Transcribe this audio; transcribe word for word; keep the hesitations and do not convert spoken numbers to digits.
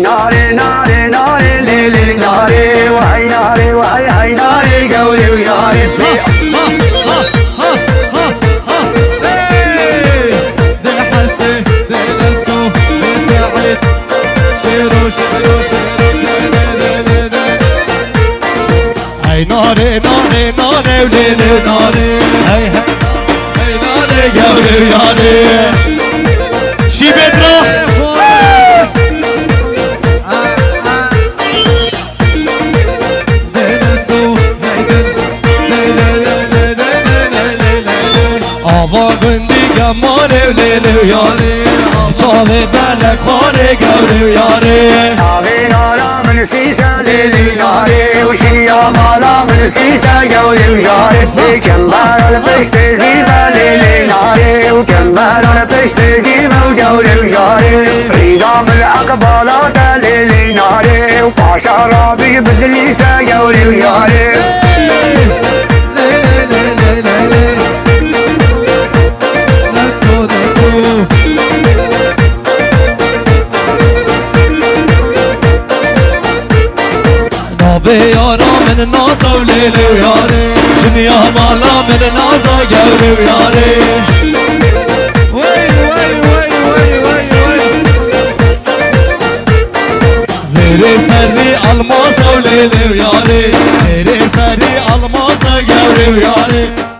Narê, narê, narê, lê, lê, narê, wey narê, wey, hey narê, gewrê û yarê. Hey! Dê Hesê, dê Neso, dê Seîd. Şêro, şêro, şêro, dê, dê, dê, dê, dê. Hey narê, narê, narê, lê, lê, narê. Hey, hey, hey, narê, gewrê û yarê. Şîbê dira. Ava gundî gemarê û lêlê û yarê. Çavê belek xwarê gewrê û yarê. Çavê nara min sîse lêlê û yarê. Û şiniya mala min sîse gewrê û yarê. Ê kembera li piştê zîve lêlê narê. Û kembera li piştê zîve û gewrê û yarê. Rîda min eqbala te lêlê narê. Û paşa rabî bi dilî se gewrê û yarê. Navê yara min naza û lêlê û yarê. Jiniya mala min naza gewrê û yarê. Wey, wey, wey, wey, wey, wey. Zêrê serî almaza û lêlê û yarê. Zêrê serî almaza gewrê û yarê.